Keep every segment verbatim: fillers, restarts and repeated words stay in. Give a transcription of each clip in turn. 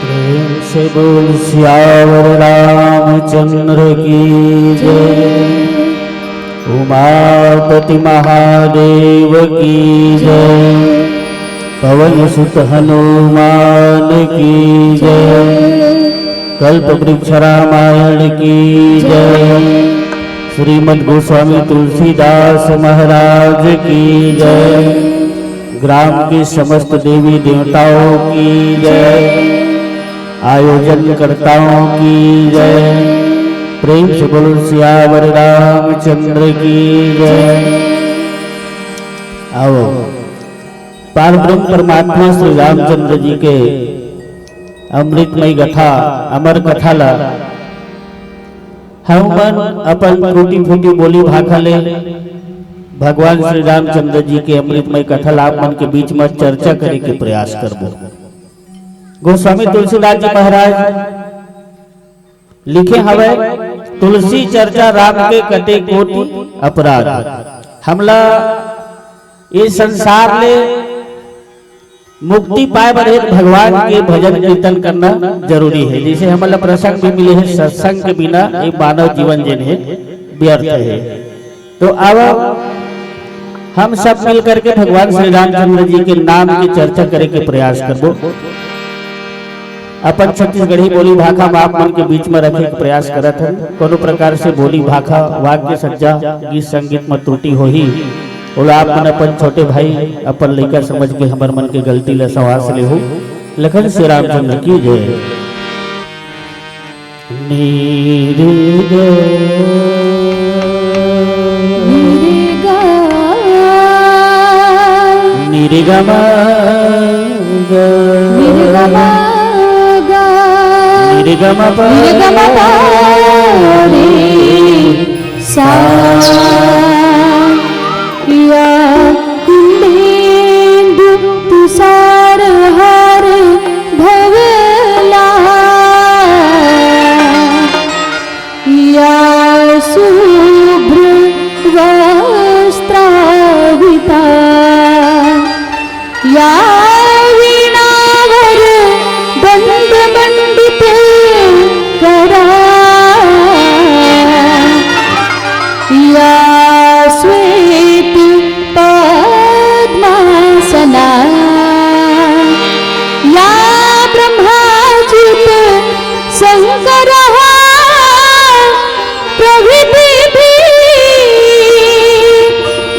प्रेम से बोल सियावर रामचंद्र की जय, उमापति महादेव की जय, पवन सुत हनुमान की जय, कल्प वृक्ष रामायण की जय, श्रीमद गोस्वामी तुलसीदास महाराज की जय, ग्राम के समस्त देवी देवताओं की जय, आयोजनकर्ताओं की जय। प्रेम से बोलो सियावर रामचंद्र की जय। आओ, पार ब्रह्म परमात्मा श्री रामचंद्र जी के अमृतमय कथा, अमर कथा ला हमन अपन टूटी फूटी बोली भाखा ले भगवान श्री रामचंद्र जी के अमृतमय कथा ला आप मन के बीच में चर्चा करे के प्रयास करबो। गोस्वामी तुलसीदास जी महाराज लिखे हवय, "तुलसी चर्चा राम के कटे कोटि अपराध।" हमला ये संसार ले मुक्ति पाए बर हे भगवान के भजन कीर्तन करना जरूरी हे। जैसे हमन ला प्रसंग भी मिले हे, सत्संग के बिना ये मानव जीवन जेन हे व्यर्थ हे। तो अब हम सब मिल करके भगवान श्री रामचंद्र जी के नाम की चर्चा करे के प्रयास करबो। अपन छत्तीसगढ़ी बोली भाखा में आप मन के बीच में रखे के प्रयास करत हन। कोनो प्रकार से बोली भाखा, वाक्य सज्जा, गीत संगीत में त्रुटि होही, ओला आप मन अपन छोटे भाई, अपन लइका समझ के हमर मन के गलती ला सवास लेहू। लखन श्री रामचंद्र की जय। नीर ग, नीर ग, नीर ग म ग, नीर ग म ग, नीर ग म प, नीर ग म प रे सा। या कुंदेंदु तुषार हार भवला, या शुभ्र वस्त्रावृता, या वीणावर दंड मंडित करा, या श्वेत पद्मासना, या ब्रह्माच्युत शंकर प्रभृति भी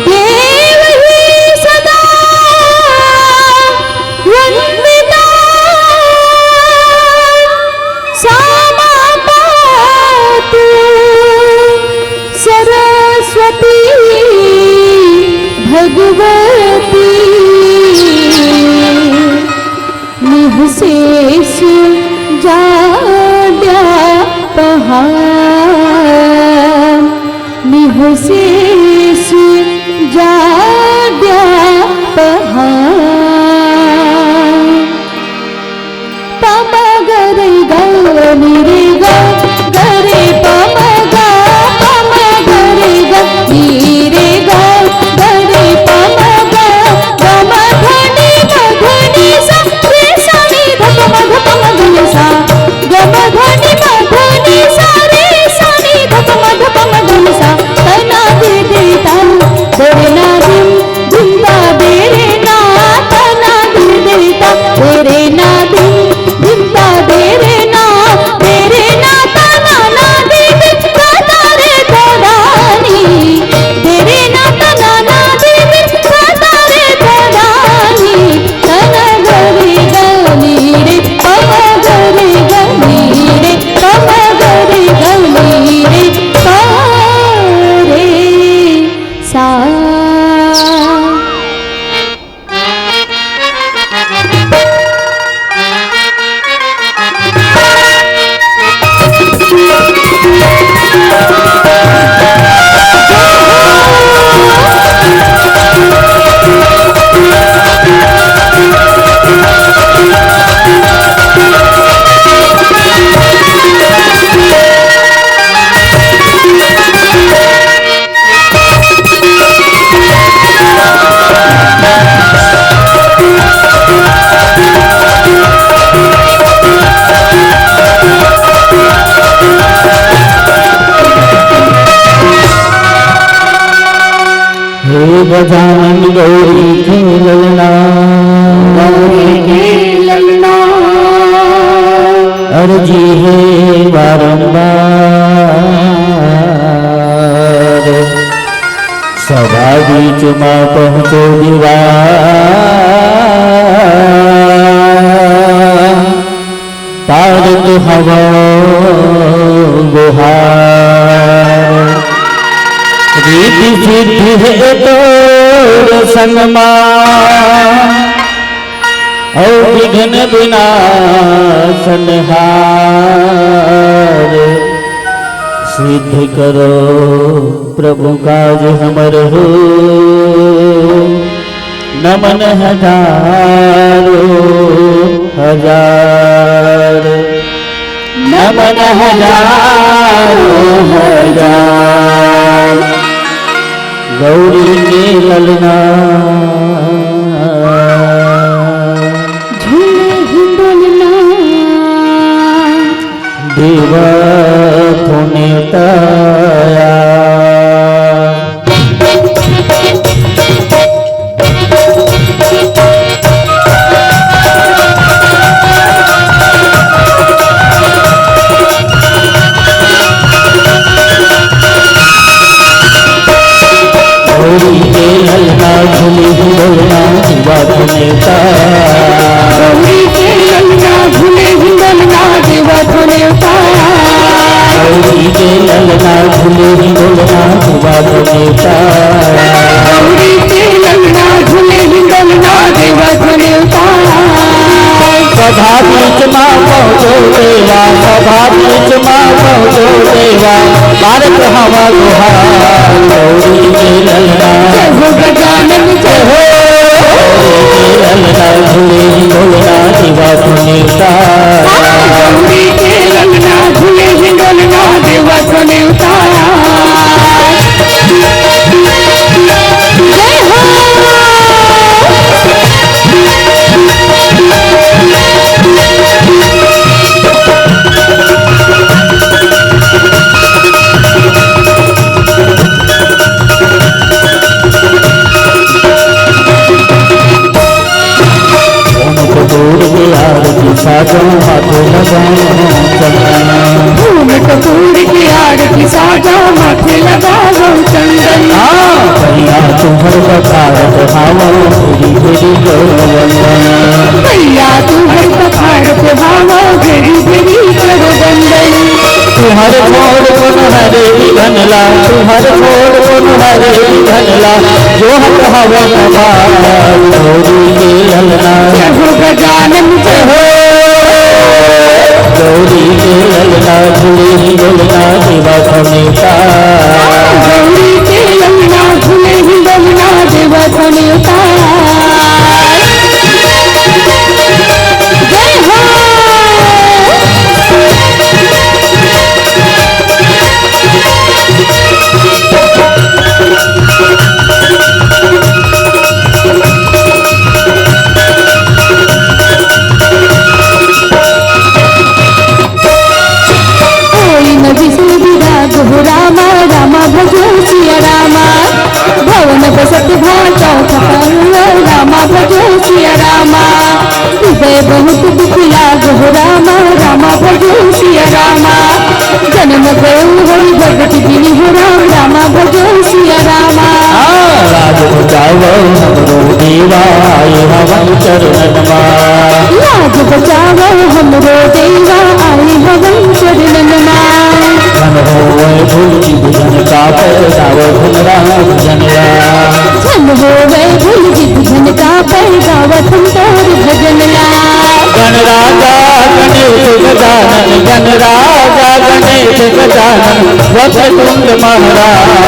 देव ही सदा वंदिता। सामा पातु सरस्वती भगवती। निःशेष जाड्यापहा, निःशेष जाड्यापहा। पम ग रे ग नी रे ग, ग रे पम ग, पम ग रे ग नी रे ग, ग रे पम ग, ग म ध नी म ध नी सा, रे सा नी ध प म ध प म ध नी सा, ग म ध नी म ध नी सा, रे सा नी ध प म ध प म ध नी सा। तना दे दे ता, दे रे ना दिम, दिम ता दे रे ना, तना दे दे ता, दे रे ना दिम, दिम ता दे रे ना, दे रे ना तना ना दे दे, ता ता रे ता रा नी, दे रे ना तना ना दे दे, ता ता रे ता रा नी, तना ग रे ग नी रे, प म ग रे ग गजानन गौरी के ललना, गौरी के ललना। अर्जी हे बारंबार, सभा बीच मा पहुँचो दीवार। पारत हवो गुहार। रिद्धि सिद्धि हे तोर संग मा, अउ बिघ्न बिनासन हार। सिद्ध करो प्रभु काज हमर हो, नमन हजारो हजार, नमन हजारो हजार। गौरी के ललना, झूले हिंडोलना, देवा पुनिताया। गौरी के ललना झूले हिंडोलना देवा पुनिताया। गौरी के ललना झूले हिंडोलना देवा पुनिताया। गौरी के ललना झूले हिंडोलना देवा पुनिताया। गौरी के ललना झूले हिंडोलना देवा पुनिताया। सभा बीच मा पहुँचो देवा, सभा बीच मा पहुँचो देवा, पारत हवो गुहार। गौरी के ललना, जय हो गजानन जय हो। गौरी के ललना झूले हिंडोलना देवा पुनिताया। गौरी के ललना झूले हिंडोलना देवा पुनिताया। जय हो। धूम कपूर के आरती साजो, माथे लगाओ चंदन। धूम कपूर के आरती साजो, माथे लगाओ चंदन। हाँ, भैया तुम्हर पखारत हवो, भेरी भेरी करो वंदन। भैया तुम्हर पखारत हवो, भेरी भेरी करो वंदन। तुम्हर छोड़ कोन हरे विघन ला, तुम्हर छोड़ कोन हरे विघन ला, जोहत हवो कपार। गौरी के ललना, जय हो गजानन जय हो। गौरी के ललना झूले हिंडोलना देवा पुनिताया। गौरी के ललना झूले हिंडोलना देवा पुनिताया। जय हो। कोई न विसरे विराग हो रामा, रामा भजो सिया रामा। भवन बसत भा चौथ पहरो, रामा भजो सिया रामा। हृदय बहुत दुख लाग हो रामा, रामा भजो सिया रामा। जन्म गयो हरि भगत बिनु हो राम, रामा भजो सिया रामा। हाँ, लाज बचावो हमरो देवा, आए हवन चरणन मा। लाज बचावो हमरो देवा, आए हवन चरणन मा। धन होवै भूल जित धन का पैदा, धन राम भजन ला। धन होवै भूल जित धन का पैदा, वतन तोर भजन ला। गणराजा गणेश गजानन, गणराजा गणेश गजानन, वक्रतुंड महाराज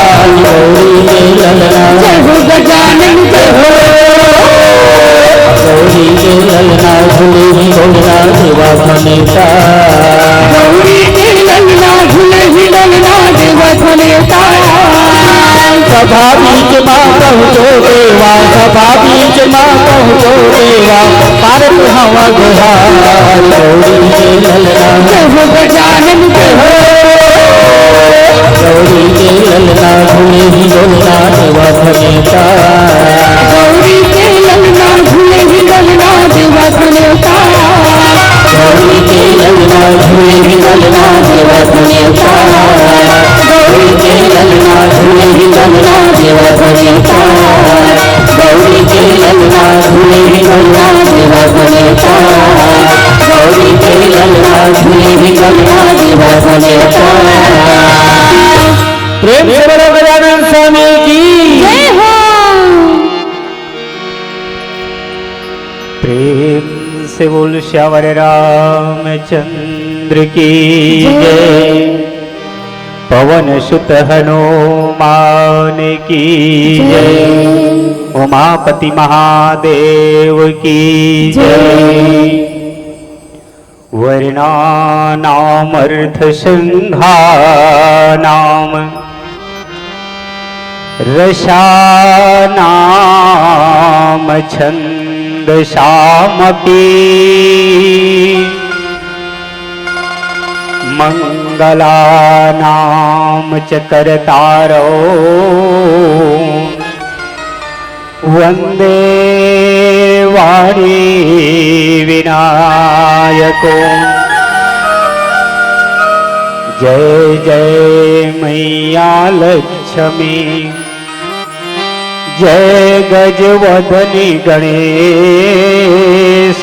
गौरी के ललना। जय हो गजानन जय हो। गौरी के ललना झूले हिंडोलना देवा पुनिताया। गौरी के ललना झूले हिंडोलना देवा पुनिताया। सभा बीच मा पहुँचो देवा, सभा बीच मा पहुँचो देवा, पारत हवो गुहार। गौरी के ललना जय हो गजानन जय हो। गौरी के ललना झूले हिंडोलना देवा पुनिताया। झूले ही ललना देवा धुने उतार, गौरी के ललना झूले ही ललना देवा धुने उतार, गौरी के ललना झूले ही ललना देवा धुने उतार, गौरी के ललना झूले ही ललना देवा धुने उतार। प्रेम से बोलो गजानन स्वामी की। जय हो। प्रेम से बोल श्यावर रामचंद्र की जय। जय। पवन सुत हनुमान की जय। जय। उमापति महादेव की जय। जय। वर्णानामर्थसंघानां रसानां छन्दसामपि। मङ्गलानां च कर्तारौ वन्दे वाणी विनायको। जय जय मैया लक्ष्मी, जय गजवदनी गणेश,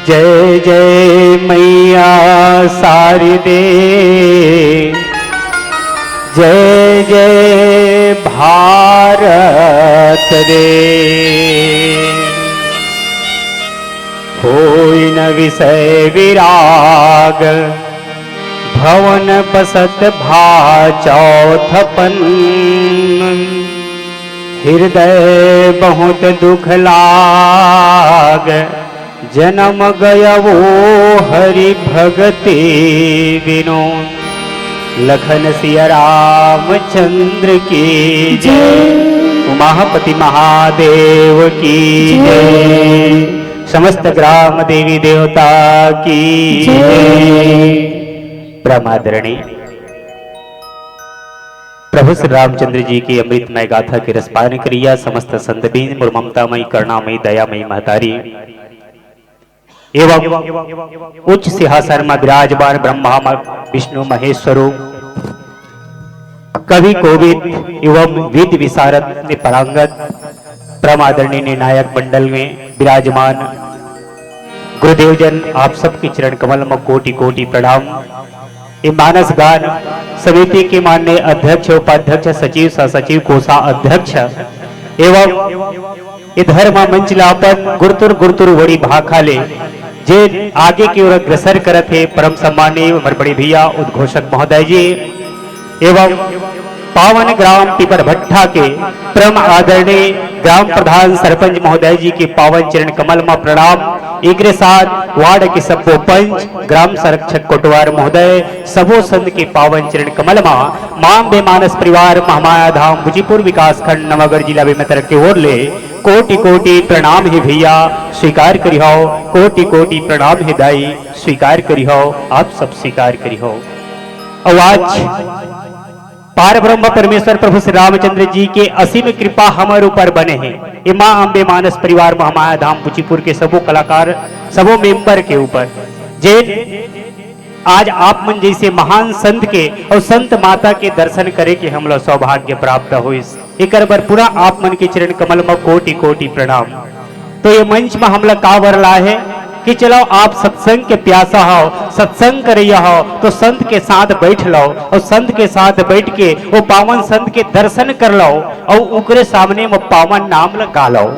जय जय मैया शारदे, जय जय भारत रे। होई न विषय विराग, भवन बसत भा चौथपन। हृदय बहुत दुख लाग, जनम गय वो हरि भगति बिनु। लखन सिया रामचंद्र की जय। जय। उमापति महादेव की जय। जय। समस्त ग्राम देवी देवता की जय। जय। परम आदरणीय प्रभु श्री रामचंद्र जी के अमृतमय गाथा के रसपान करिया समस्त संतबीन, मोर ममतामयी, करुणामयी, दयामयी महतारी एवं उच्च सिंहासन में विराजमान ब्रह्मा म-, विष्णु महेश्वरो, कवि कोविद एवं विद विशारद ने पारंगत परम आदरणीय निर्णायक मंडल में विराजमान गुरुदेव जन, आप सबके चरण कमल में कोटि कोटि प्रणाम। ये मानस गान समिति के माननीय अध्यक्ष, उपाध्यक्ष, सचिव, सह सचिव, कोषाध्यक्ष एवं ये धर्म मंच ला अपन गुरतुर गुरतुर वड़ी भाखा ले जे आगे की ओर अग्रसर करत हे, परम सम्माननीय हमर बड़े भैया उद्घोषक महोदय जी एवं पावन ग्राम पीपर भट्ठा के परम आदरणीय ग्राम प्रधान सरपंच महोदय जी के पावन चरण कमल मा प्रणाम। एकरे साथ वार्ड के सब्बो पंच, ग्राम संरक्षक कोटवार महोदय, सबो संत के पावन चरण कमल मा मां अम्बे मानस परिवार महामाया धाम बुजीपुर विकास खंड नवागढ़ जिला बेमेतरा के ओर ले कोटि कोटि प्रणाम हे भैया, स्वीकार करिहव। कोटि कोटि प्रणाम हे दाई, स्वीकार करिहव, आप सब स्वीकार करिहव। अउ आज पार ब्रह्म परमेश्वर प्रभु श्री रामचंद्र जी के असीम कृपा हमर ऊपर बने हे। ए मां अम्बे मानस परिवार महामाया धाम बुजीपुर के सबो कलाकार, सबो मेंबर के ऊपर, जे आज आप मन जैसे महान संत के अउ संत माता के दर्शन करे के हमला सौभाग्य प्राप्त होइस। एकर बर पुनः आप मन के चरण कमल म कोटि कोटि प्रणाम। तो ये मंच म हमला का बर लाए हे कि चलो आप सत्संग के प्यासा हव, सत्संग करैया हव, तो संत के साथ बैठ लव अउ संत के साथ बैठ के वो पावन संत के दर्शन कर लव अउ ओकरे सामने म पावन नाम ल गा लव।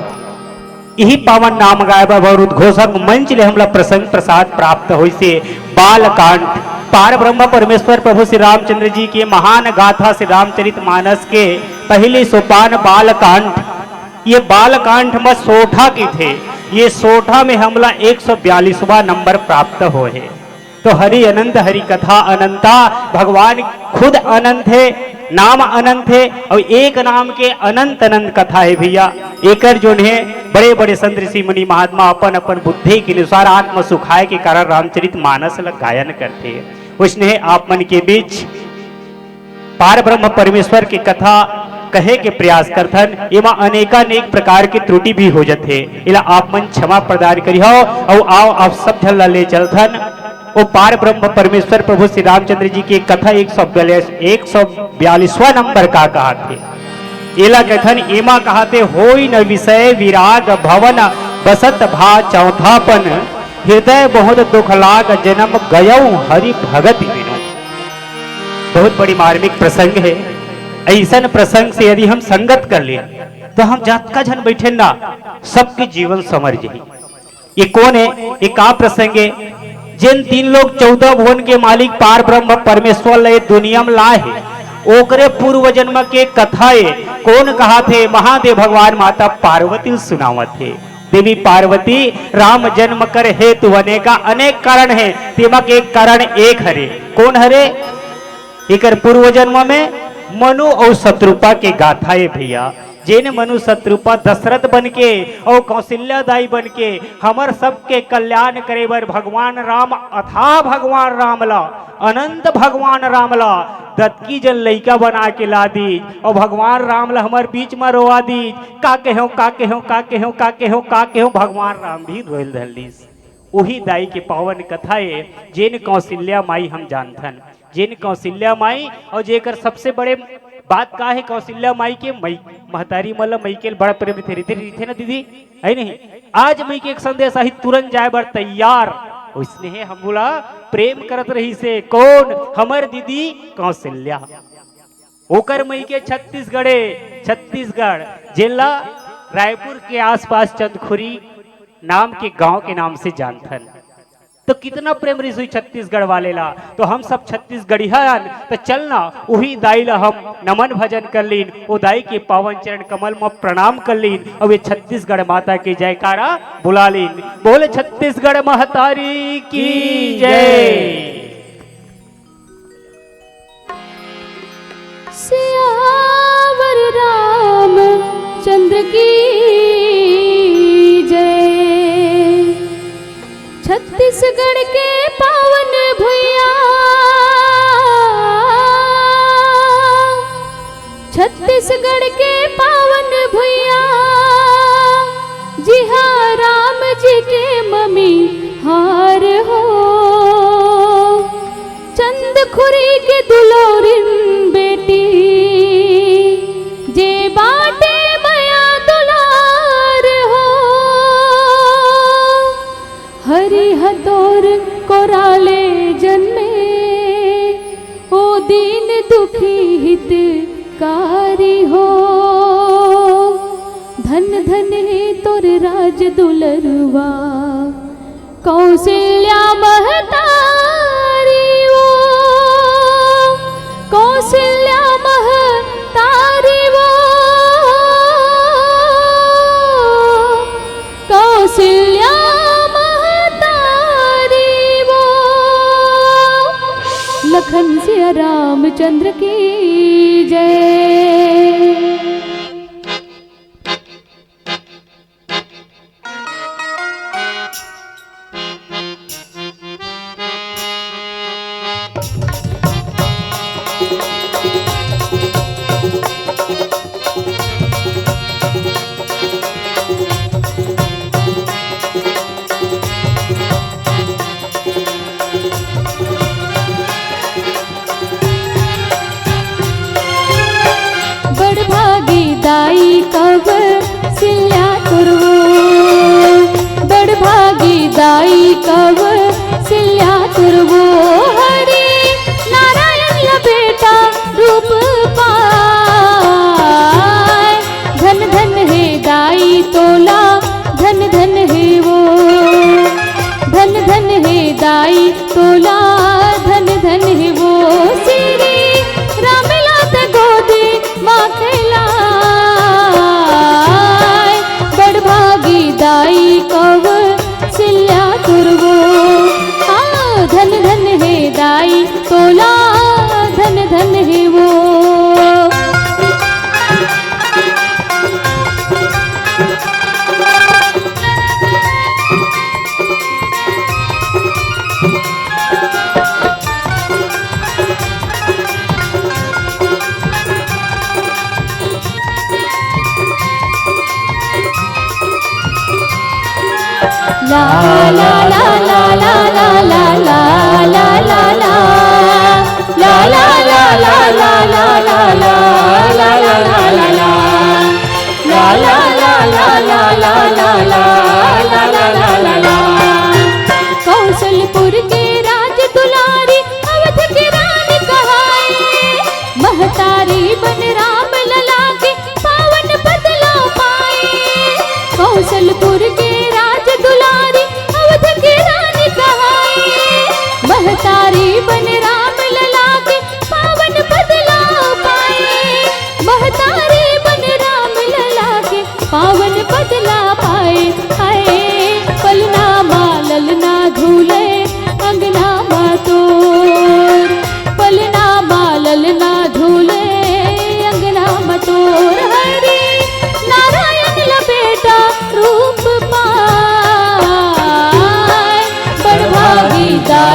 इही पावन नाम गाय बर अउ उद्घोषक मंच ले हमला प्रसंग प्रसाद प्राप्त होइसे। बालकांड, पार ब्रह्म परमेश्वर प्रभु श्री रामचंद्र जी के महान गाथा श्री रामचरित मानस के पहली सोपान बालकांड। ये बालकांड म सोठा कथे, ये सोठा में हमला एक सौ बयालीसवां नंबर प्राप्त होए हे। तो हरि अनंत, हरि कथा अनंता, भगवान खुद अनंत हे, नाम अनंत हे, अउ एक नाम के अनंत अनंत कथा हे भैया। एकर जोन हे बड़े बड़े संत ऋषि मुनि महात्मा अपन अपन बुद्धि के अनुसार आत्म सुखाय के कारण रामचरित मानस ल गायन करथे। वैसने आप मन के बीच पार ब्रह्म परमेश्वर के कथा कहे के प्रयास करथन, एमा अनेकानेक प्रकार के त्रुटि भी हो जथे। एला आप मन क्षमा प्रदान करिहव। अउ आओ, आप सब झन ला ले चलथन ओ पार ब्रह्म परमेश्वर प्रभु श्री रामचंद्र जी के कथा एक सौ बयालीस, एक सौ बयालीसवां नंबर का कहाथे। एला कथन, एमा कहाथे, "होई न विषय विराग भवन बसत भा चौथापन, हृदय बहुत दुख लाग जन्म गयौ हरि भगति बिनु।" बहुत बड़ी मार्मिक प्रसंग है। ऐसन प्रसंग से यदि हम संगत कर ले, तो हम जतका झन बैठे ना, सबके जीवन संवर जाही। ये कोन है? ये का प्रसंग है? जेन तीन लोक चौदह भुवन के मालिक पार ब्रह्म परमेश्वर ल ये दुनिया म लाए हे, ओकरे पूर्व जन्म के कथा ये कोन कहाथे? महादेव भगवान माता पार्वती ल सुनावत हे। देवी पार्वती, राम जन्म कर हेतु अनेका अनेक कारण हे, तेमा के एक कारण एक हरे। कोन हरे? एकर पूर्व जन्म में मनु अउ शतरूपा के गाथा ए भैया, जेन मनु शतरूपा दशरथ बन के अउ कौशल्या दाई बन के हमर सबके कल्याण करे बर भगवान राम, अथाह भगवान राम ला, अनंत भगवान राम ला दतकी जन लइका बना के ला दीज अउ भगवान राम ला हमर बीच म रोवा दीज। का कहेंव, का कहेंव, का कहेंव, का कहेंव, का कहेंव, भगवान राम भी रोयल धर लीस। उही दाई के पावन कथा ए, जेन कौशल्या माई हम जानथन, जेन कौशल्या माई, अउ जेकर सबसे बड़े बात का हे, कौशल्या माई के मई, महतारी मन ल मई के बड़ा प्रेम रहिथे, रहिथे, रहिथे ना दीदी, है नहीं? आज मई के एक संदेश आही, तुरंत जाए बर तैयार, ओइसने हे हमू ला प्रेम करत रहिसे। कोन? हमर दीदी कौशल्या। ओकर मई के छत्तीसगढ़ ए, छत्तीसगढ़, जेला रायपुर के आसपास चंदखुरी नाम के गांव के नाम से जानथन। तो कितना प्रेम रिस हुई छत्तीसगढ़ वाले ला। तो हम सब छत्तीसगढ़िया हन, तो चल ना उही दाई ला हम नमन भजन कर लीन, ओ दाई के पावन चरण कमल म प्रणाम कर लीन, अउ ये छत्तीसगढ़ माता के जयकारा बुला लीन। बोल छत्तीसगढ़ महतारी की जय। सियावर रामचंद्र की जय। छत्तीसगढ़ के पावन भुइया, छत्तीसगढ़ के पावन भुइया, जिहा राम जी के ममी हार हो। चंदखुरी के दुलौरिन बेटी, जे बाटे मया दुलार हो। हरि हतोर कोराले जन्मे, ओ दीन दुखी हितकारी हो। धन धन हे तोर राज दुलरुआ, कौशल्या महतारी वो, कौशल्या महतारी वो, कौशल्या महतारी वो। लखन सिया रामचंद्र की जय। बड़भागी दाई कौशल्या तोर वो, बड़भागी दाई कौशल्या तोर वो। हरि नारायण ला बेटा रूप पाय। धन धन हे दाई तोला, धन धन हे वो, धन धन हे दाई तोला, धन धन हे वो। श्री रामला त गोदी मा खेलाय। बड़भागी दाई कौशल्या तोर वो, आ धन धन हे दाई तोला, धन धन हे वो।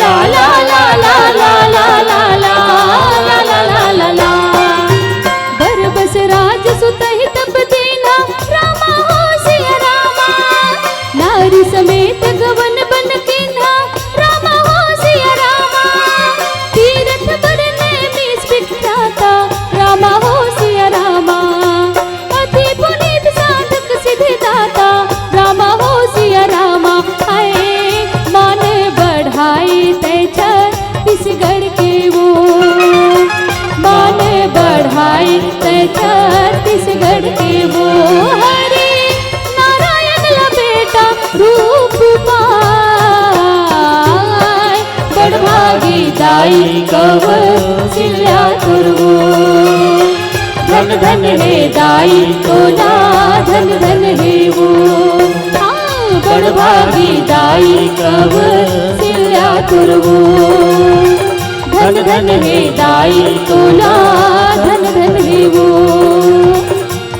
ला ला ला ला ला ला ला ला ला ला ला ला। बरबस राज सुतहि तप दीन्हा, रामा हो सिया रामा। नारी समेत गवन बन कीन्हा, रामा हो सिया रामा। तीरथ बरने मीस बिख्याता, रामा हो सिया रामा। अति पुनीत साधक सिद्धिदाता, रामा हो सिया रामा। हाय, मान बढ़ाए तै छत्तीसगढ़ के वो, मान बढ़ाए तै छत्तीसगढ़ के वो। हरे नारायण ला बेटा रूप पाए, बड़भागी दाई कौसिल्या तोर वो। धन धन हे दाई तोला, धन धन हे वो। हाँ, बड़भागी दाई कौसिल्या तोर वो। धन धन हे दाई तोला, धन धन हे वो।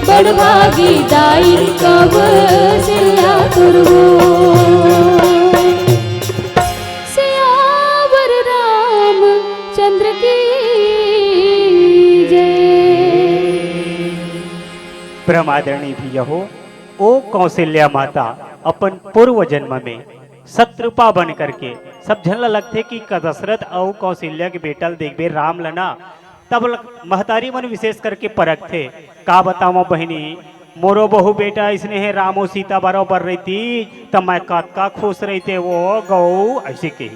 बड़भागी दाई कौसिल्या तोर वो। सियावर रामचंद्र की जय। परम आदरणीय भैया हो, ओ कौशल्या माता अपन पूर्व जन्म में शतरूपा बन करके सब झन ला लगथे कि क-, दशरथ अउ कौशल्या के बेटा ल देखबे राम ल ना, तब ल-, महतारी मन विशेष करके परखथे। का बतावं बहिनी, मोरो बहू बेटा इसने हे, राम अउ सीता बरोबर रहिती त मैं कतका खुश रहिते वो गऊ, ऐसे कही।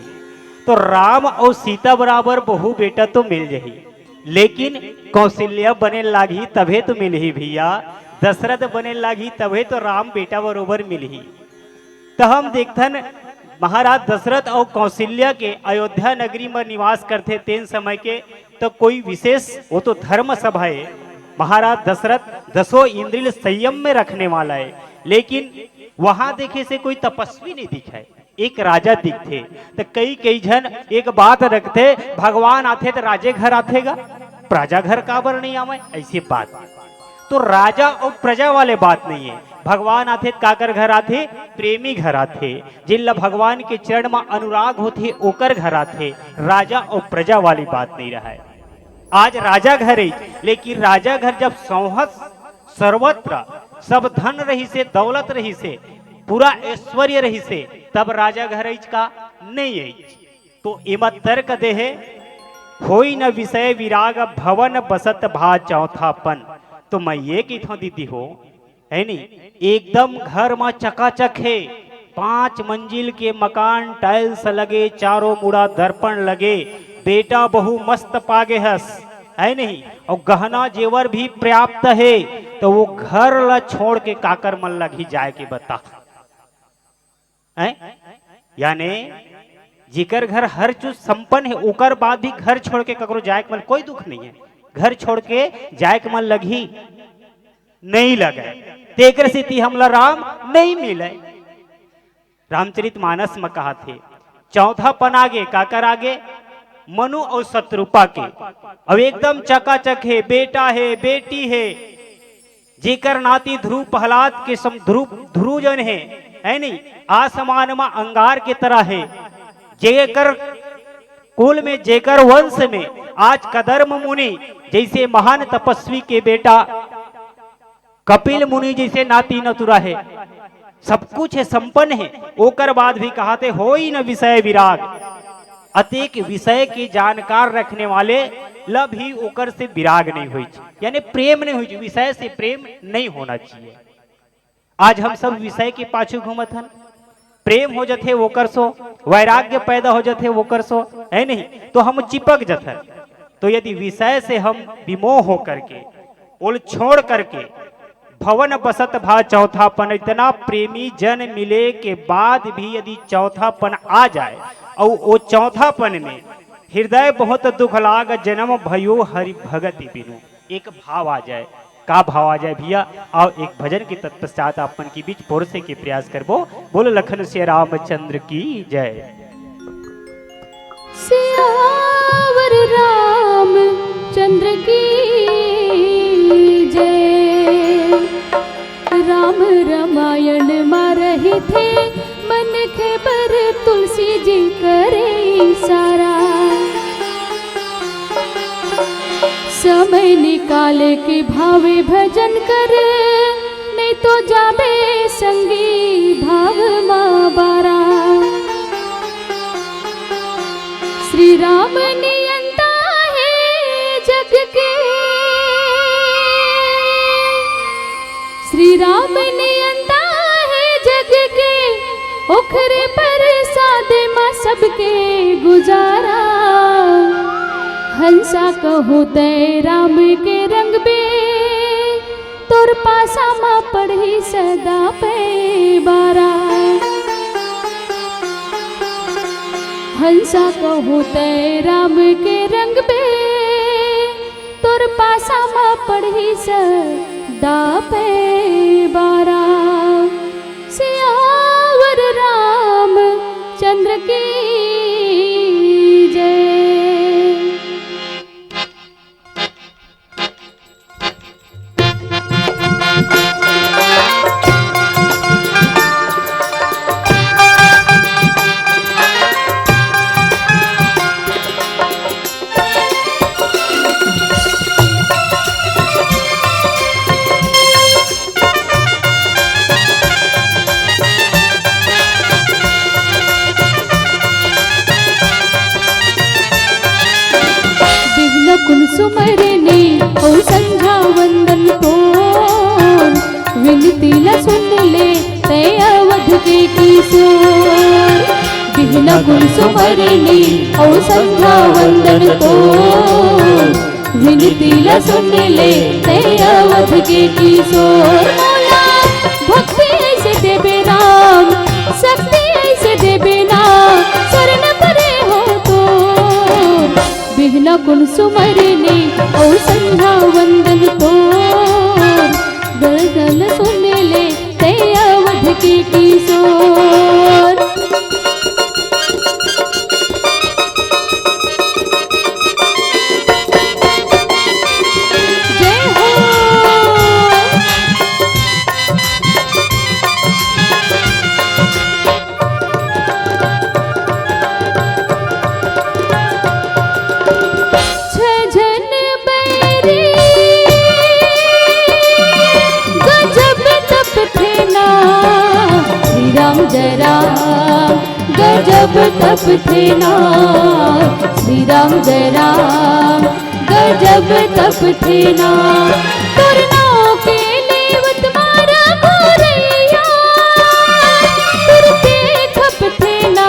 तो राम अउ सीता बराबर बहू बेटा तो मिल जही, लेकिन कौशल्या बने लागही तभे तो मिलही भैया, दशरथ बने लागही तभे तो राम बेटा बरोबर मिलही। त हम देखथन महाराज दशरथ अउ कौशल्या के अयोध्या नगरी म निवास करथे तेन समय के, त कोई विशेष, वो तो धर्म सभा हे। महाराज दशरथ दसों इंद्रिय संयम में रखने वाला हे, लेकिन वहां देखे से कोई तपस्वी नहीं दिखे, एक राजा दिखथे। त कई कई झन एक बात रखथे, भगवान आथे त राजे घर आथे गा, प्रजा घर काबर नहीं आवे, ऐसी बात। तो राजा अउ प्रजा वाले बात नहीं हे। भगवान आथे त काकर घर आथे? प्रेमी घर आथे। जिन ला भगवान के चरण म अनुराग होथे, ओकर घर आथे। राजा अउ प्रजा वाली बात नहीं रहय। आज राजा घर हे, लेकिन राजा घर जब सौंहत सर्वत्र सब धन रहिसे, दौलत रहिसे, पूरा ऐश्वर्य रहिसे, तब राजा घर अइच का? नहीं अइच। तो एमा तर्क दे हे, होई न विषय विराग, भवन बसत भा चौथापन। तो मैं ये कहिथों दीदी हो, है नी, एकदम घर म चकाचक हे, पांच मंजिल के मकान, tiles लगे, चारों मुड़ा दर्पण लगे, बेटा बहू मस्त पागे हस, है नहीं, और गहना जेवर भी पर्याप्त हे, तो वो घर ला छोड़ के काकर मन लगही जाए के बता? हैं? यानी जेकर घर हर चीज संपन्न हे, ओकर बाद भी घर छोड़ के ककरो जाए के मन, कोई दुख नहीं है, घर छोड़ के जाए के मन लगही, नहीं लगे। तेकर सेती हमला राम नहीं मिले। रामचरित मानस म कहा थे, चौथापन आगे, काकर आगे? मनु और शतरूपा के। अब एकदम चकाचक हे, बेटा हे, बेटी हे, जेकर नाती ध्रुव प्रहलाद के सम-, ध्रुव, ध्रुव जन हे, है नहीं? आसमान म अंगार के तरह हे, जेकर कुल में, जेकर वंश में आज कदर्म मुनि जैसे महान तपस्वी के बेटा, कपिल मुनि जैसे नाती नतुरा हे, सब कुछ हे, संपन्न हे, ओकर बाद भी कहा थे, होई न विषय विराग। अतेक विषय के जानकार रखने वाले ल भी ओकर से विराग नहीं होई, यानी प्रेम नहीं होई, विषय से प्रेम नहीं होना चाहिए। आज हम सब विषय के पाछू घूमत हन, प्रेम हो जथे ओकर सो, वैराग्य पैदा हो जथे ओकर सो, है नहीं, तो हम चिपक जथन। तो यदि विषय से हम विमोह होकर के, ओल छोड़ करके, भवन बसत भा चौथापन, इतना प्रेमी जन मिले के बाद भी यदि चौथापन आ जाए, और वो चौथापन में हृदय बहुत दुख लाग, जन्म भयो हरि भगति बिनु, एक भाव आ जाए। का भाव आ जाए भैया? आओ, एक भजन के तत्पश्चात आप मन के बीच परोसे के प्रयास करबो। बोल लखन सिया रामचंद्र की जय। सियावर रामचंद्र की जय। राम रमायण मा रहिथे, मनखे बर तुलसी जी करे इशारा। समय निकाल के भावे भजन कर, नहीं तो जाबे संगी भाव मा बारा। श्री राम नियंता हे जग के, श्री राम नियंता हे जग के, ओखरे प्रसाद मा सबके गुजारा। हंसा कहूँ तै राम के रंगबे, तोर पासा मा पड़ही सदा पैबारा। हंसा कहूँ तै राम के रंगबे, तोर पासा मा पड़ही सदा पैबारा। सियावर रामचंद्र की जय। बिहना कुन सुमरनी अउ संझा वंदन तोर, विनती ला सुन ले तै अवध के किशोर। बिहना कुन सुमरनी अउ संझा वंदन तोर, विनती ला सुन ले तै अवध के किशोर। मोला भक्ति ऐसे देबे राम, शक्ति ऐसे देबे ना, शरण परे हो तोर। बिहना कुन सुमरनी अउ संझा वंदन तोर, दरसन सुन ले तै अवध के किशोर। जय हो। छह झन बैरी गजब तपथे ना, श्री राम जरा तप थे ना, श्री राम जय राम, गजब तप थे ना। तोर नाव के लेवत मारा गोरैया, तुरते खप थे ना,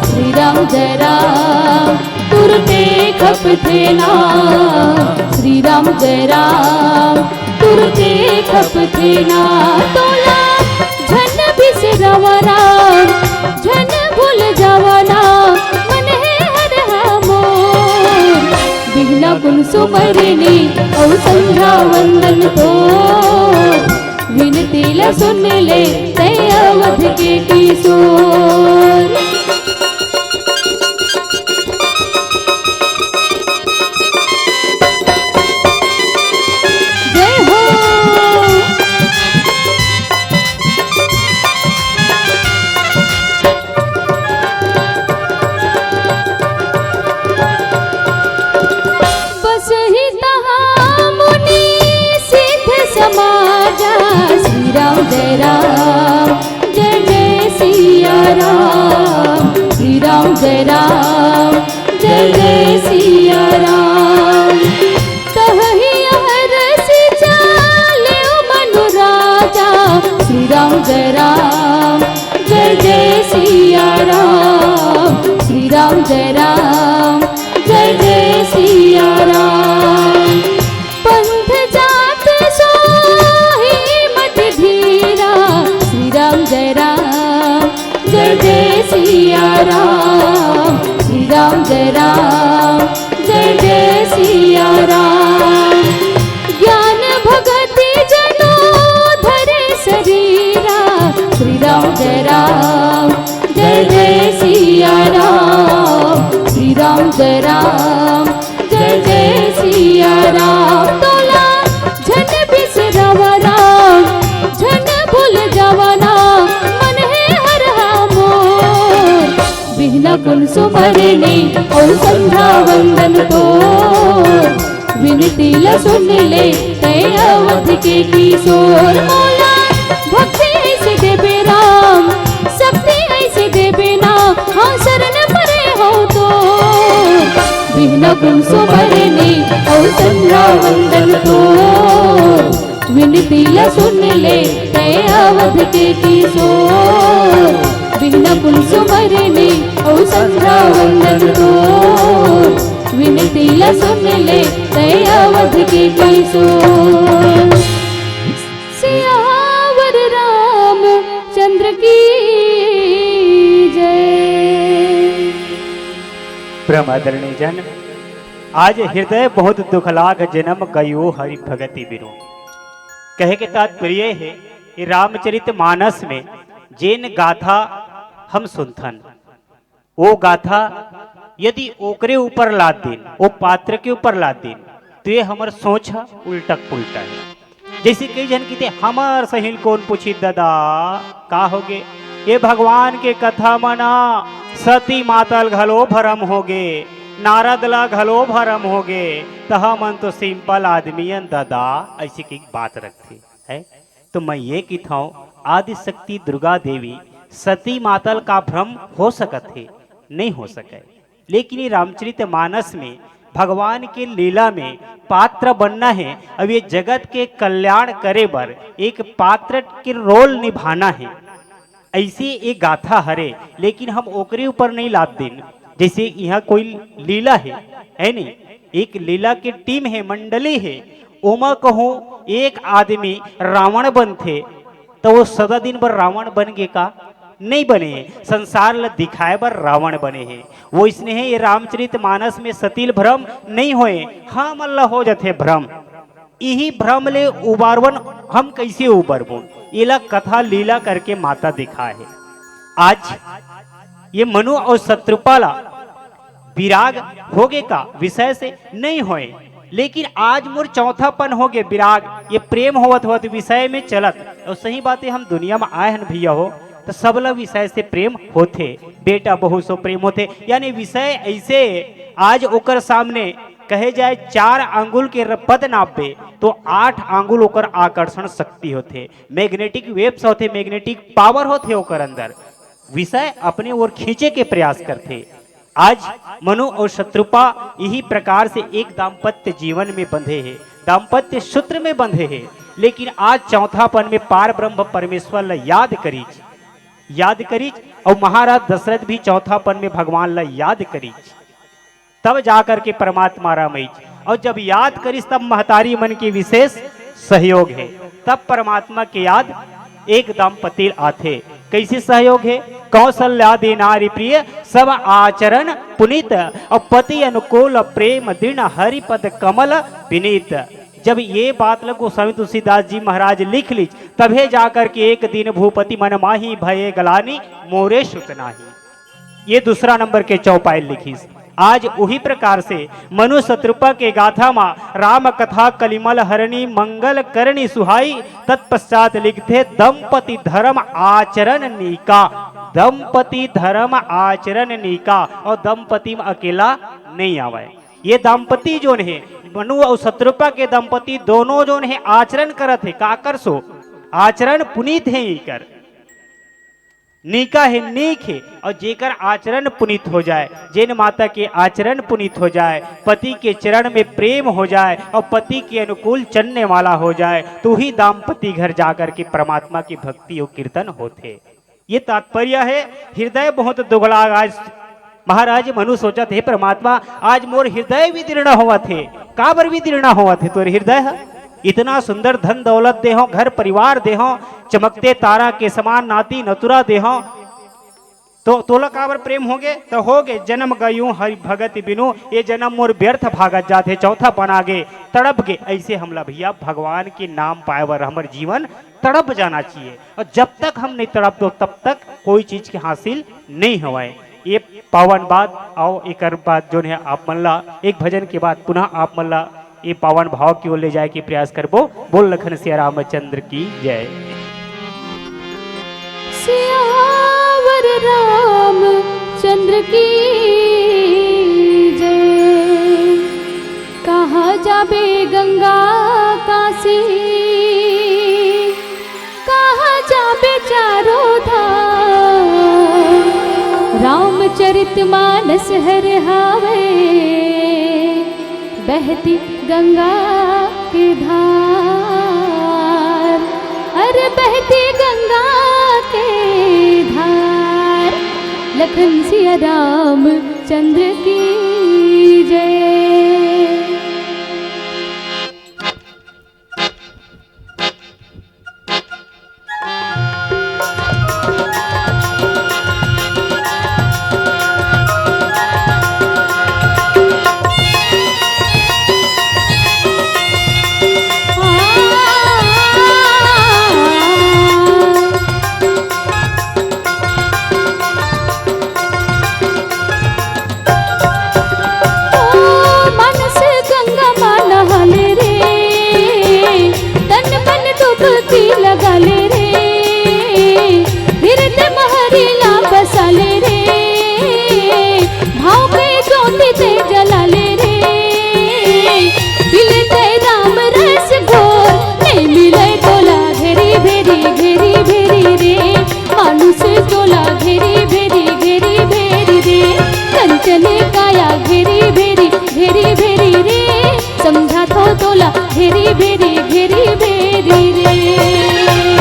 श्री राम जय राम, तुरते खप थे ना, श्री राम जय राम, तुरते खप थे ना। तोला झन बिसरव राम, झन भूल जाव ना, मन हे हर हा मोर। बिहना कुन सुमरनी अउ संझा वंदन तोर, विनती ला सुन ले तैं अवध के किशोर। जय हो। बसहि तहाँ मुनि सिद्ध समाजा, श्री राम जय राम, जय जय सिया राम, श्री राम जय राम, जय जय सिया राम। तहहि हरषि चाल्यो मनु राजा, श्री राम जय राम, जय जय सिया राम, श्री राम जय राम, जय जय सिया राम। पंथ जात सोई मति धीरा, श्री राम जय राम, जय जय सिया राम, श्री राम जय राम, जय जय सिया राम। ज्ञान भगति जनो धरे सरीरा, श्री राम जय राम, जय जय सिया राम, श्री राम जय राम, जय जय सिया राम। तोला झन बिसरव राम, झन भूल जाव ना, मन हे हर हा मोर। बिहना कुन सुमरनी अउ संझा वंदन तोर, विनती ला सुन ले तैं अवध के किशोर। मोला भक्ति अइसे देबे राम, शक्ति अइसे देबे ना, हाँ शरण परे हौं तोर। बिहना कुन सुमरनी अउ संझा वंदन तोर, विनती ला सुन ले तैं अवध के किशोर। बिहना कुन सुमरनी अउ संझा वंदन तोर, विनती ला सुन ले तैं अवध के किशोर। सियावर रामचंद्र की जय। परम आदरणीय जन, आज हृदय बहुत दुख लाग, जन्म गयो हरि भगति बिनु। कहे के तात्पर्य हे कि रामचरित मानस में जेन गाथा हम सुनथन, वो गाथा यदि ओकरे ऊपर लाद दिन, वो पात्र के ऊपर लाद दिन, तो ये हमर सोच ह उल्टा पुल्टा हे। जैसे कई झन किथे, "हमर सहिल कोन पूछी ददा, का होगे? ये भगवान के कथा म ना सती माता ल घलो भरम होगे, नारद ला घलो भरम होगे, त हमन तो simple आदमी अन ददा," ऐसे की बात रखथे, है? तो मैं ये किथौं, आदिशक्ति दुर्गा देवी सती माता ल का भ्रम हो सकत हे? नहीं हो सके। लेकिन ये रामचरित मानस में भगवान के लीला में पात्र बनना हे, अब ये जगत के कल्याण करे बर एक पात्र के role निभाना हे। ऐसे एक गाथा हरे, लेकिन हम ओकरे ऊपर नहीं लाद दिन। जैसे यहाँ कोई लीला हे, है नहीं, एक लीला के team हे, मंडली हे, ओमा कहूँ एक आदमी रावण बनथे, त वो सदा दिन बर रावण बन गे का? नहीं बने हे। संसार ल दिखाए बर रावण बने हे। वो इसने हे, ये रामचरित मानस में सती ल भ्रम नहीं होए, हमन ल हो जथे भ्रम। इही भ्रम ले उबारवन हम कैसे उबरबो? एला कथा लीला करके माता दिखाए हे। आज ये मनु अउ शतरूपा ला विराग होगे का विषय से? नहीं होए, लेकिन आज मोर चौथापन होगे विराग, ये प्रेम होवत होवत विषय में चलत। अउ सही बात हे, हम दुनिया में आए हन भैया हो, तो सबला विषय से प्रेम होथे, बेटा बहू से प्रेम होथे, यानी विषय ऐसे आज ओकर सामने कहे जाए चार आंगुल के र-, पद नापबे तो आठ आंगुल ओकर आकर्षण शक्ति होथे, magnetic waves होथे, magnetic power होथे ओकर अंदर। विषय अपने ओर खींचे के प्रयास करथे। आज मनु अउ शतरूपा इही प्रकार से एक दाम्पत्य जीवन में बंधे हे, दाम्पत्य सूत्र में बंधे हे। लेकिन आज चौथापन में पार ब्रह्म परमेश्वर ला याद करिच, याद करिच, अउ महाराज दशरथ भी चौथापन में भगवान ला याद करिच। तब जाकर के परमात्मा राम आइच। अउ जब याद करिस, तब महतारी मन के विशेष सहयोग हे, तब परमात्मा के याद एक दाम्पत्ति आथे। कैसे सहयोग हे? कौशल्या दे नारी प्रिय, सब आचरण पुनीत, अउ पति अनुकूल प्रेम दृढ़, हरि पद कमल विनीत। जब ये बात ल गोस्वामी तुलसीदास जी महाराज लिख लिस, तभे जाकर के एक दिन भूपति मन माही भये गलानी, मोरे सुत नाही। ये दूसरा नंबर के चौपाई लिखिस। आज उही प्रकार से मनु शतरूपा के गाथा मा राम कथा कलिमल हरणी मंगल करणी सुहाई। तत्पश्चात लिखथे दंपति धर्म आचरण नीका। दंपति धर्म आचरण नीका, अउ दंपति म अकेला नइ आवय। ये दंपति जोन हे, मनु अउ शतरूपा के दंपति दोनों जोन हे आचरण करत हे, काकर सो आचरण पुनीत हे इकर। नीका हे, नीक हे, अउ जेकर आचरण पुनीत हो जाय, जेन माता के आचरण पुनीत हो जाय, पति के चरण में प्रेम हो जाय अउ पति के अनुकूल चलने वाला हो जाय, तो ही दाम्पत्ति घर जाकर के परमात्मा की भक्ति अउ कीर्तन होथे। ये तात्पर्य हे। हृदय बहुत दुगला। आज महाराज मनु सोचत हे, "परमात्मा, आज मोर हृदय विदीर्ण होवत हे।" काबर विदीर्ण होवत हे तोर हृदय ह? इतना सुंदर धन दौलत देहों, घर परिवार देहों, चमकते तारा के समान नाती नतुरा देहों, तो तोला काबर प्रेम होगे? तो होगे, "जन्म गयूं हरि भगति बिनु, ये जन्म मोर व्यर्थ भागत जात हे, चौथापन आगे, तड़प गे।" ऐसे हमला भैया भगवान के नाम पाए बर हमर जीवन तड़प जाना चाहिए। अउ जब तक हम नहीं तड़प दो, तब तक कोई चीज के हासिल नहीं होवय। ये पावन बात। अउ एकर बाद जोन हे आप मन ला एक भजन के बाद पुनः आप मन ला ये पावन भाव की ओर ले जाए के प्रयास करबो। बोल लखन सिया रामचंद्र की जय। सियावर रामचंद्र की जय। कहाँ जाबे गंगा काशी, कहाँ जाबे चारों धाम। रामचरित मानस हर हावे, बहती गंगा के धार, अरे बहती गंगा के धार। लखन सिया रामचंद्र की जय। ओ मानस गंगा मा नहा ले रे, तन मन डुबकी लगा ले रे। फिर ते महरी ला बसा ले रे, भाव के ज्योति ते जला ले रे। पी ले ते राम रस घोर, नहीं मिले तोला घेरी भेरी, घेरी भेरी रे। मानुष तोला घेरी भेरी, घेरी भेरी रे। कंचन काया घेरी भेरी, घेरी भेरी रे। समझा थो तोला घेरी भेरी, घेरी भेरी रे। ओ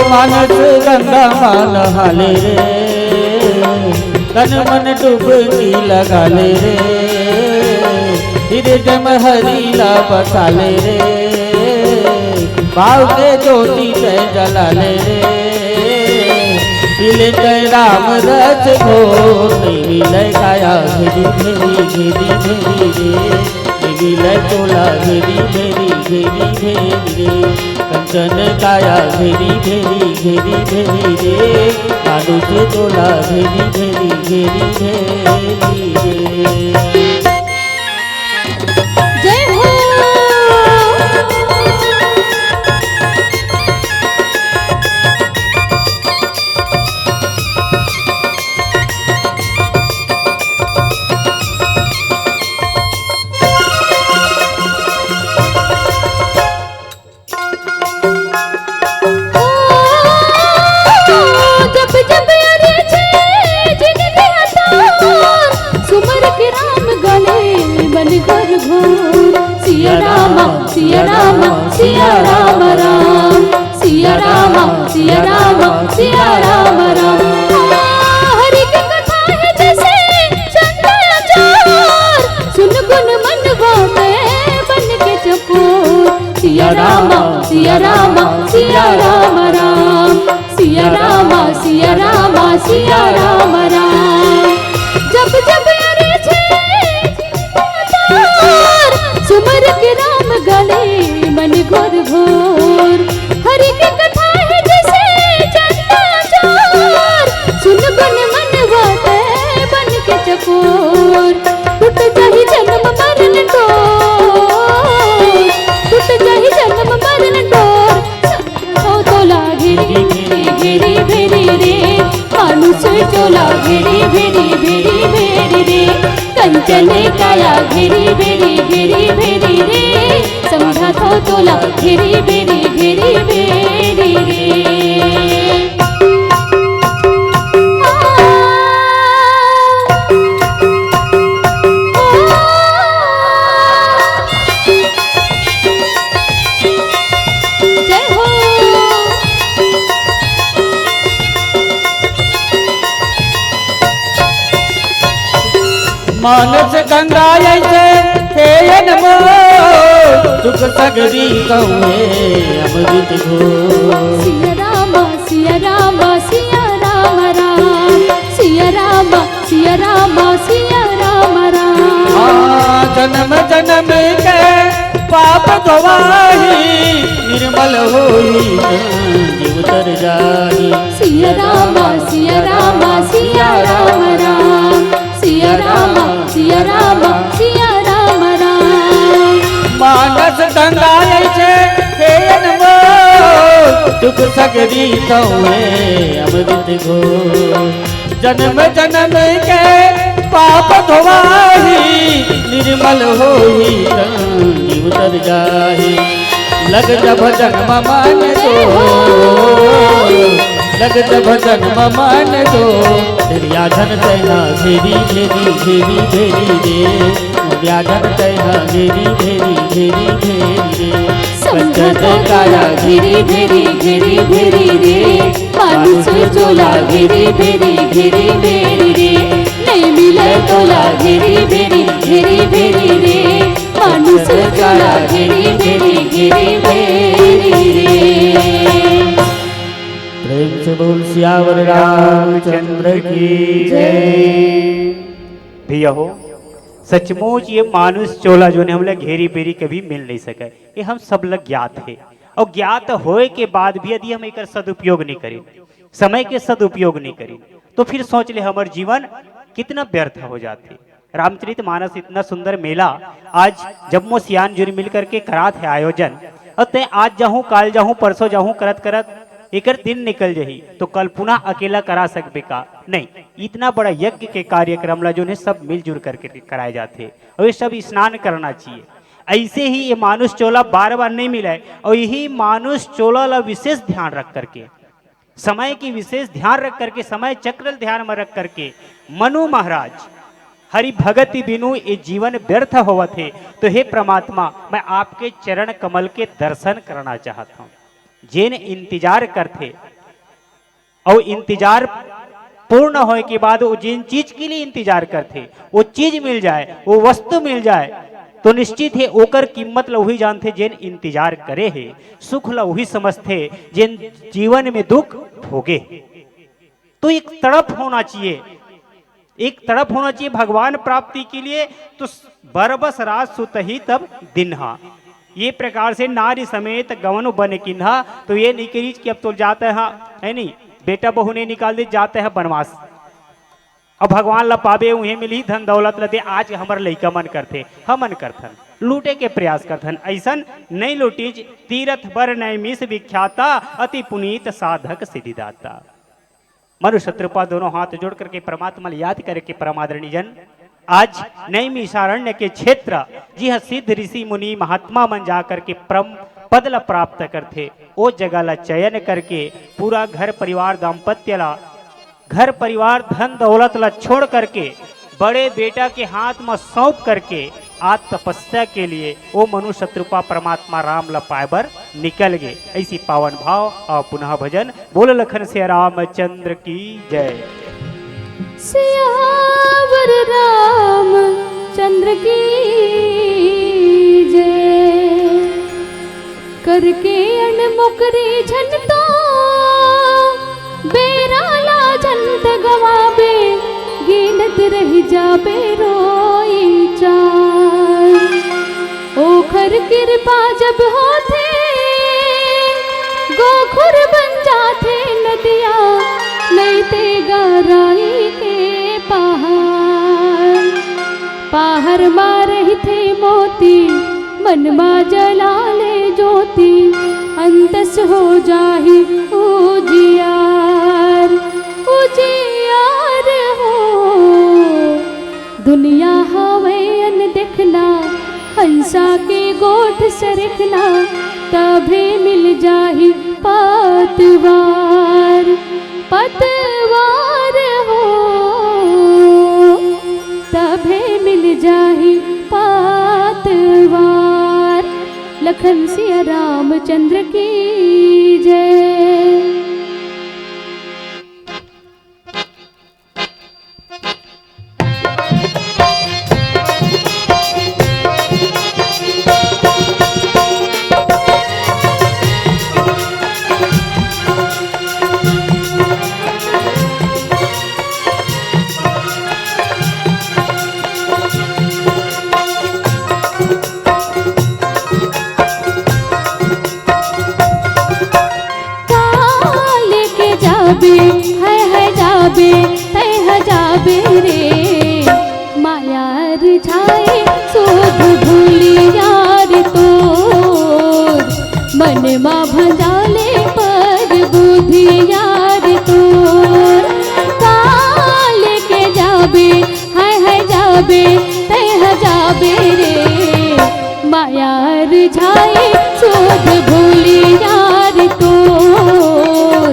मानस गंगा मा नहा ले रे, तन मन डुबकी लगा ले रे। हृदय म हरी ला बसा ले रे, भाव के ज्योति ते जला ले रे। पी ले ते राम रस घोर, नहीं मिले काया घेरी भेरी, घेरी भेरी रे। नहीं मिले तोला घेरी भेरी, घेरी भेरी रे। कंचन काया घेरी भेरी, घेरी भेरी रे। मानुष तोला घेरी भेरी, घेरी भेरी रे। जय हो। ओ, जब जब अरे सिया राम, सिया राम राम, सिया राम, सिया राम, सिया राम राम। हरि के कथा हे जइसे चंदा चोर, सुन गुन मनवा में बन के चकोर। सिया राम, सिया राम, सिया राम राम, सिया राम, सिया राम, सिया राम राम। जब जब अरज हे सुमर के राम गले मन घोर घोर। हरि के कथा हे जइसे चंदा चोर, सुन गुन मनवा में बन के चकोर। टूट जाही जन्म मरण डोर, टूट जाही जन्म मरण डोर। ओ तोला घेरी घेरी घेरी घेरी रे, मानुष चोला घेरी घेरी घेरी घेरी रे, कंचन काया घेरी घेरी घेरी घेरी रे, समझा थो तोला घेरी घेरी घेरी घेरी रे। जय हो। मानस गंगा अइसे हे अनमोल, सुख सगरी कहुए अमृत घोल। सिया राम, सिया राम, सिया राम राम, सिया राम, सिया राम, सिया राम राम। हाँ, जन्म जन्म के पाप गवाही, निर्मल होई तन जीव तर जाही। सिया राम, सिया राम, सिया राम राम, सिया राम, सिया राम, सिया राम राम। मानस गंगा अइसे हे अनमोल, सुख सगरी कहुए अमृत घोल। जन्म जन्म के पाप धोवाही, निर्मल होई तन जीव तर जाही। लग जा भजन म मन तो, लग जा भजन म मन तो, तेरी आधन तैना घेरी घेरी घेरी घेरी रे, मोर आधन तैना घेरी घेरी घेरी घेरी रे। संकट काया घेरी घेरी घेरी घेरी रे, मानुष चोला घेरी घेरी घेरी घेरी रे, नहीं मिले तोला घेरी घेरी घेरी घेरी रे, मानुष चोला घेरी घेरी घेरी घेरी रे। प्रेम से बोल सियावर रामचंद्र की जय। भैया हो, सचमुच ये मानुष चोला जोन हे हमला घेरी बेरी कभी मिल नहीं सके, ये हम सब ला ज्ञात हे। अउ ज्ञात होय के बाद भी यदि हम एकर सदुपयोग नहीं करिन, समय के सदुपयोग नहीं करिन, तो फिर सोच ले हमर जीवन कितना व्यर्थ हो जाथे। रामचरित मानस इतना सुंदर मेला आज जम्मो सियान जुरी मिल करके करात हे आयोजन, अउ तैं आज जाहूं, काल जाहूं, परसों जाहूं करत करत एकर दिन निकल जही, तो कल पुनः अकेला करा सकबे का? नहीं। इतना बड़ा यज्ञ के कार्यक्रम ला जोन हे सब मिलजुल करके कराए जाथे, अउ ये सब स्नान करना चाहिए। अइसे ही ये मानुष चोला बार बार नहीं मिलय, अउ यही मानुष चोला ला विशेष ध्यान रख करके, समय की विशेष ध्यान रख करके, समय चक्र ध्यान में रख करके मनु महाराज हरि भगति बिनु ये जीवन व्यर्थ होवत हे। तो हे परमात्मा, मैं आपके चरण कमल के दर्शन करना चाहत हूँ। जेन इंतजार करथे अउ इंतजार पूर्ण होय के बाद वो जेन चीज के लिए इंतजार करथे, वो चीज मिल जाए, वो वस्तु मिल जाए, तो निश्चित हे ओकर कीमत ल उही जानथे जेन इंतजार करे हे, सुख ल उही समझथे जेन जीवन में दुख भोगे हे। तो एक तड़प होना चाहिए, एक तड़प होना चाहिए भगवान प्राप्ति के लिए। तो बरबस रात सुतही तब दिन हा, ये प्रकार से नारी समेत गवन बन किन्हा। तो ये नहीं करीज कि अब तो जाते हैं, है नहीं, बेटा बहू नहीं निकाल दे, जाते हैं बनवास। अब भगवान ला पाबे, उहे मिलही धन दौलत ल दे। आज हमर लइका मन करथे, हमन करथन, लूटे के प्रयास करथन। अइसन नहीं लूटीज, तीरथ बर नैमिष विख्याता, अति पुनीत साधक सिद्धिदाता। मनु शत्रुपा दोनों हाथ जोड़ करके परमात्मा ल याद करे के परम आदरणीय जन, आज नैमिषारण्य के क्षेत्र, जिहां सिद्ध ऋषि मुनि महात्मा मन जा करके परम पद ल प्राप्त करथे, ओ जगह ल चयन करके पूरा घर परिवार दाम्पत्य ल, घर परिवार धन दौलत ल छोड़ करके, बड़े बेटा के हाथ म सौंप करके आज तपस्या के लिए ओ मनु शतरूपा परमात्मा राम ल पाए बर निकल गे। ऐसी पावन भाव और पुनः भजन। बोल लखन सिया रामचंद्र की जय। सियावर रामचंद्र की जय। करके अन मुकरी झन तो बेरा ला झन त गवाबे, गिनत रहि जाबे रोई चार। ओखर किरपा जब होथे, गोखुर बन जाथे नदिया, नइ ते गहराई के पहाड़। पहाड़ मा रहिथे मोती, मन मा जला ले ज्योति, अंतस हो जाही उजियार, उजियार हो। दुनिया हवय अनदेखना, हंसा के गोठ सरखना, तभे मिल जाही पतवार, पतवार हो, तभे मिल जाही पतवार। लखन सिया रामचंद्र की जय। का लेके जाबे, हाय हाय जाबे, तै ह जाबे रे। माया रिझाए सुध भूली यार तोर, मन मा भंजाले पर बुद्धि यार तोर। का लेके जाबे, हाय हाय जाबे, तै ह जाबे रे। माया रिझाए सुध भूली यार तोर,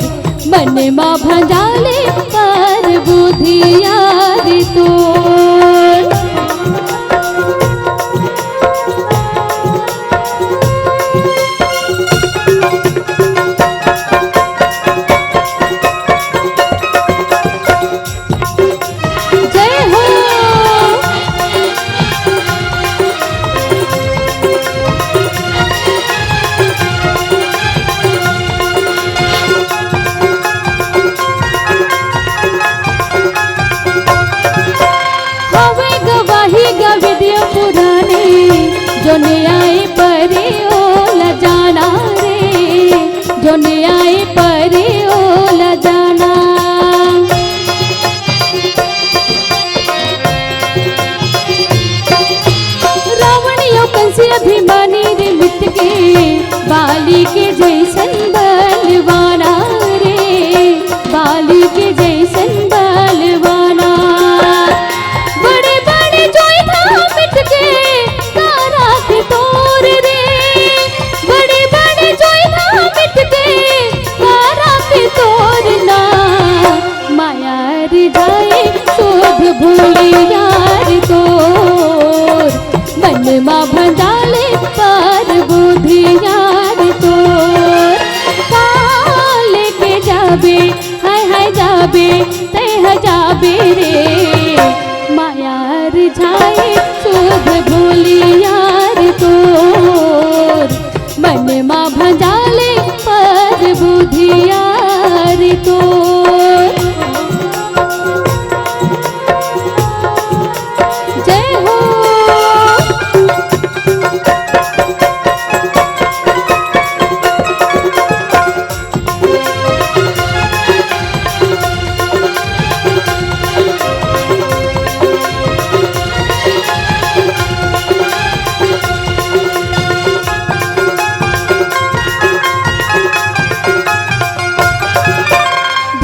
मन मा भंजाले पर बुद्धि यार तोर। जय हो। हवे गवाही गा विधियो पुराने, जो न्याय परे ओला जाना रे, जो न्याय परे ओला जाना। रावण यो कंस अभिमानी रे मिट गे, बाली के जैसन बलवाना रे, बाली के जैसन बलवाना। बड़े बड़े जोइधा मिट गे, का राखे तोर रे, बड़े बड़े जोइधा मिट गे, का राखे तोर ना। माया रिझाए सुध भूली यार तोर, मन मा भंजाले पर बुद्धि यार तोर। का लेके जाबे, हाय हाय जाबे, तै ह जाबे रे। माया रिझाए सुध भूली यार तोर, मन मा भंजाले पर बुद्धि यार तोर। जय हो।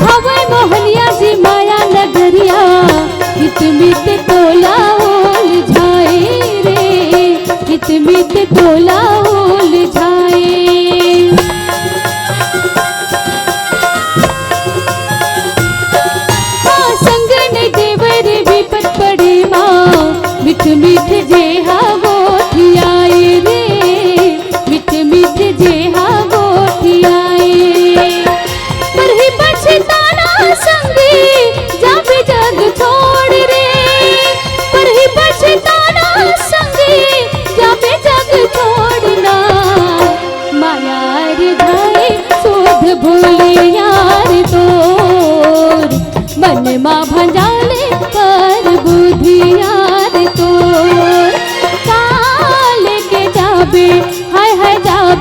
भवै मोहनिया जी माया नगरिया, हित मित टोला ओल झाए रे, हित मित टोला ओल झाए। हाँ, संग ने देवर विपत पड़े मा, मिठ मिठ जे हा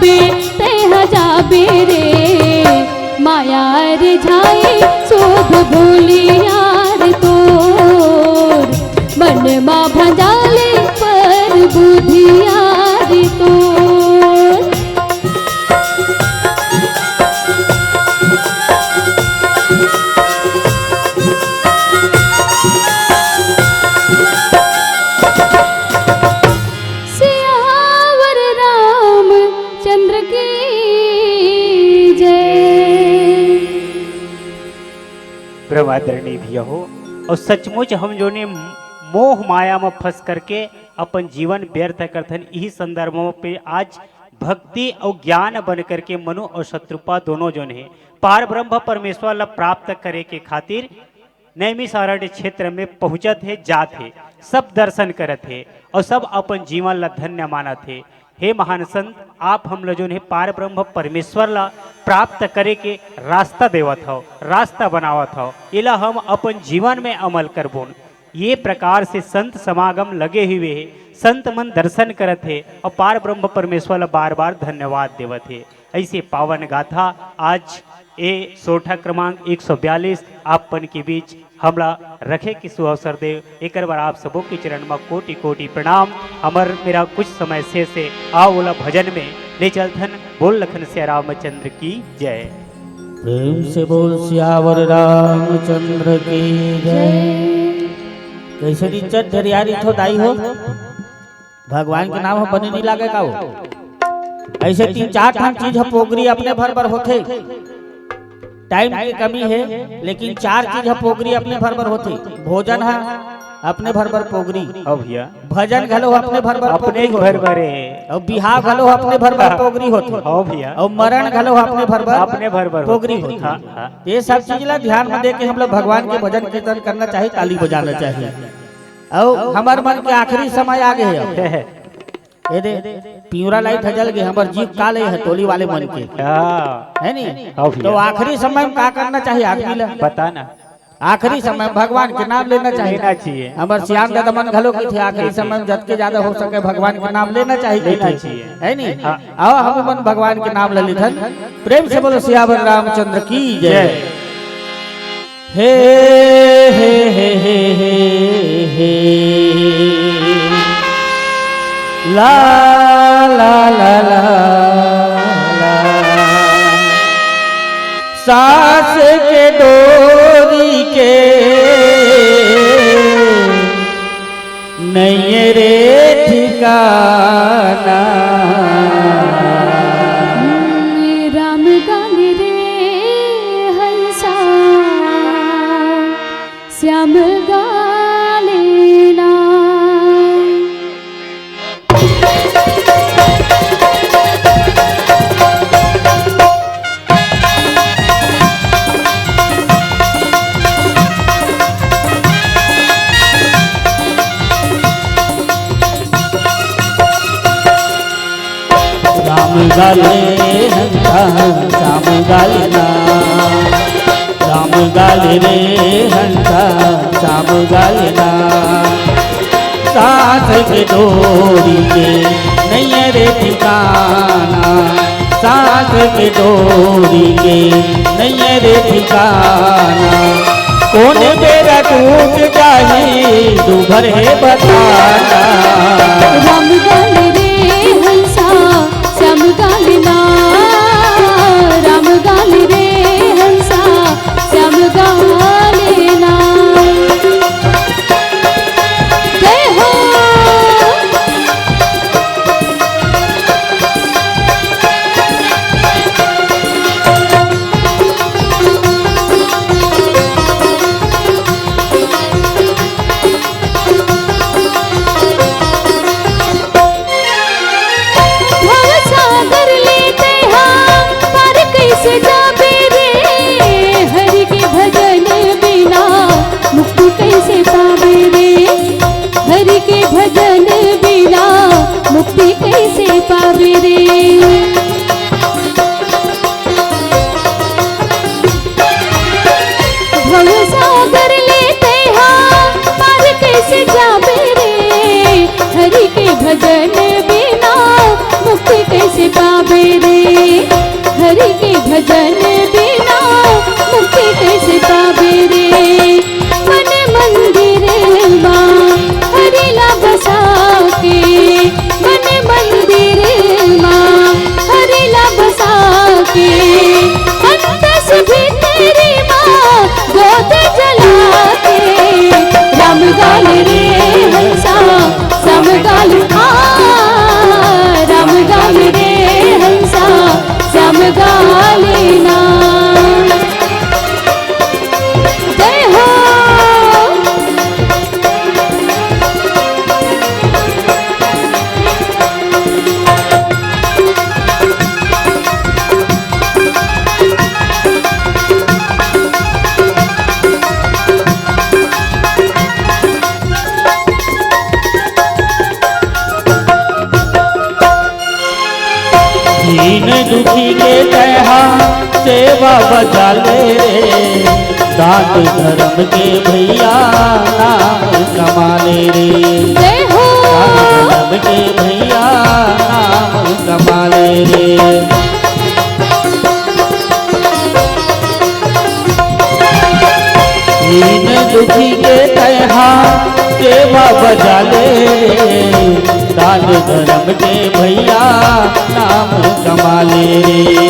पे तेहा जाबे रे, माया रिझाही सुध भूलिया रे तोर, मन मा भंजाले पर बुधिया रे तोर। सियावर रामचंद्र की जय। परम आदरणीय भैया हो, अउ सचमुच हम जोने मोह माया म फंस करके अपन जीवन व्यर्थ करथन, इही संदर्भ म पे आज भक्ति अउ ज्ञान बन करके मनु अउ शतरूपा दोनों जोन हे पार ब्रह्म परमेश्वर ला प्राप्त करे के खातिर नैमिषारण्य क्षेत्र में पहुंचत हे, जात हे, सब दर्शन करत हे अउ सब अपन जीवन ला धन्य मानत हे। हे महान संत, आप हम ला जोन हे पार ब्रह्म परमेश्वर ला प्राप्त करे के रास्ता देवत हव, रास्ता बनावत हव, एला हम अपन जीवन में अमल करबोन। ये प्रकार से संत समागम लगे हुए हे, संत मन दर्शन करत हे अउ पार ब्रह्म परमेश्वर ला बार-बार धन्यवाद देवत हे। ऐसे पावन गाथा आज ए सोरठा क्रमांक एक सौ बयालीस आप मन के बीच हमला रखे के सुअवसर देव, एकर बर आप सबो के चरण म कोटि कोटि प्रणाम। हमर मेरा कुछ समय शेष हे, आओ ओला भजन में ले चलथन। बोल लखन सिया रामचंद्र की जय। प्रेम से बोल सियावर रामचंद्र की जय। कैसे रिचत ढेरिया रिथो दाई हो? भगवान के नाम ह बने नहीं लागे का हो? ऐसे तीन चार ठन चीज ह पोगरी अपने भर बर होथे। टाइम के कमी हे, लेकिन चार चीज ह पोगरी अपने भर बर होथे। भोजन ह अपने भर बर पोगरी, हाँ भैया। भजन घलो अपने भर बर अपने पोगरी भर होथे। बर हे। अउ बिहाव घलो अपने भर बर पोगरी होथे। हाँ भैया। अउ मरण घलो अपने भर बर अपने भर बर पोगरी होथे। होथे। हाँ, हाँ। ये सब चीज ला ध्यान में देके हम लोग भगवान के भजन कीर्तन करना चाहिए, ताली बजाना चाहिए। अउ हमर मन के आखिरी समय आ गए हे अब। हे, हे। ए दे, पिंवरा लाइट ह जल गे, हमर जीव काले हे टोली वाले मन के। हाँ। हे नी? हाँ भैया। तो आखिरी समय में का करना चाहिए आदमी ला? बता ना। आखिरी समय में भगवान के नाम लेना चाहिए। लेना चाहिए। हमर श्याम दादा मन घलो कथे, आखिरी समय में जतके ज्यादा हो सके भगवान के नाम लेना चाहिए लेना कथे। चाहिए। हे नी? हाँ। आओ हम मन भगवान के नाम ले लेथन। प्रेम से बोलो सियावर रामचंद्र की जय। जय। हे, हे, हे। ला, ला, ला, ला, ला। सांस के डोरी के नइये रे ठिकाना। राम गाल रे हंसा, श्याम गाल ना। राम गाल रे हंसा, श्याम गाल ना। राम गाल रे हंसा, श्याम गाल ना। सांस के डोरी के नइये रे ठिकाना, सांस के डोरी के नइये रे ठिकाना। कोन बेरा टूट जाही दूभर हे बताना। राम गाल रे हंसा, श्याम गाल ना। राम गाल रे हंसा, श्याम गाल ना। जय हो। भवसागर ले तैहा पार कइसे जाबे रे? हरि के भजन बिना मुक्ति कइसे पाबे रे? हरि के भजन बिना मुक्ति कइसे पाबे रे? भवसागर ले तैहा पार कइसे जाबे रे? हरि के भजन बिना मुक्ति कइसे पाबे? पाबे रे, हरि के भजन बिना मुक्ति कैसे पाबे रे। मन मंदिर मा हरि ला बसा के, मन मंदिर मा हरि ला बसा के, अंतस भीतरी मा गोद जला के। राम गाल रे हंसा, श्याम गाल, आ, राम गाल रे हंसा, श्याम गाल ना। जय हो। दीन दुखी के तैहा सेवा बजा ले रे, दान धर्म के भैया नाम कमा ले रे। जय हो। दान धर्म के भैया नाम कमा ले रे। दीन दुखी के तैहा सेवा बजा ले, दान धर्म के भैया नाम कमा ले रे,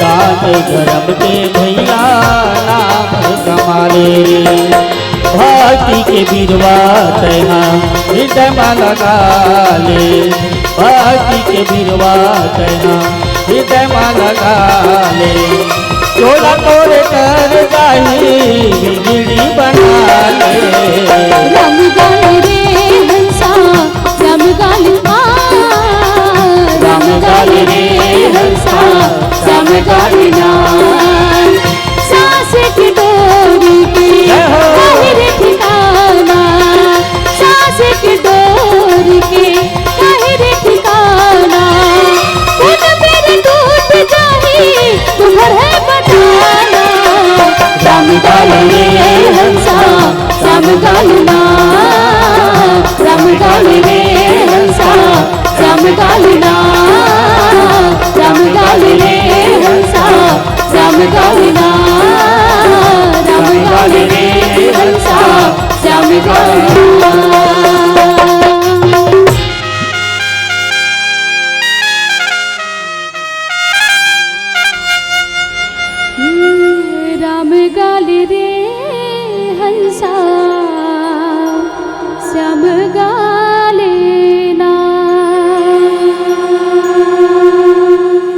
दान धर्म के भैया नाम कमा ले रे। भक्ति के बिरवा तैहा हृदय मा लगा ले, भक्ति के बिरवा तैहा हृदय मा लगा ले, तोला तोरे कर जाही बिगड़ी बना ले। राम गाल रे हंसा, श्याम गाल, आ, राम गाल रे हंसा, श्याम गाल ना। सांस की डोरी के जय हो। काहे रे ठिकाना, सांस की डोरी के काहे रे ठिकाना, कोन बेर टूट जाही, तुम्हर है बताना। राम गाल रे हंसा, श्याम गाल ना, राम गाल रे हंसा, श्याम गाल ना, राम गाल रे हंसा, श्याम गाल ना, राम गाल रे हंसा, श्याम गाल ना।